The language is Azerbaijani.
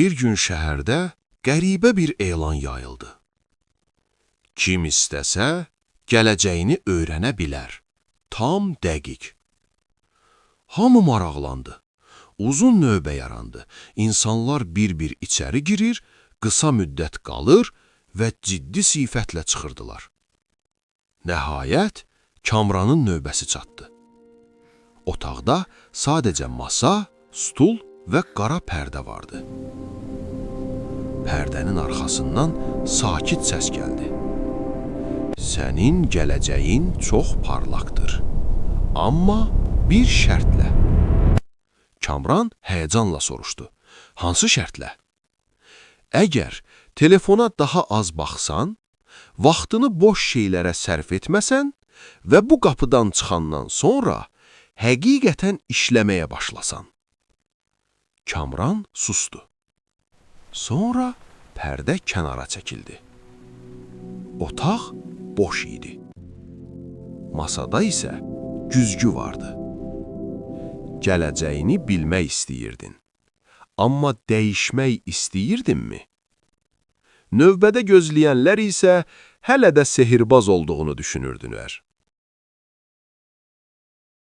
Bir gün şəhərdə qəribə bir elan yayıldı. Kim istəsə, gələcəyini öyrənə bilər. Tam dəqiq. Hamı maraqlandı. Uzun növbə yarandı. İnsanlar bir-bir içəri girir, qısa müddət qalır və ciddi sifətlə çıxırdılar. Nəhayət, Kamranın növbəsi çatdı. Otaqda sadəcə masa, stul və qara pərdə vardı. Pərdənin arxasından sakit səs gəldi. Sənin gələcəyin çox parlaqdır. Amma bir şərtlə. Kamran həyəcanla soruşdu. Hansı şərtlə? Əgər telefona daha az baxsan, vaxtını boş şeylərə sərf etməsən və bu qapıdan çıxandan sonra həqiqətən işləməyə başlasan. Kamran sustu. Sonra pərdə kənara çəkildi. Otaq boş idi. Masada isə güzgü vardı. Gələcəyini bilmək istəyirdin. Amma dəyişmək istəyirdinmi? Növbədə gözləyənlər isə hələ də sehirbaz olduğunu düşünürdülər.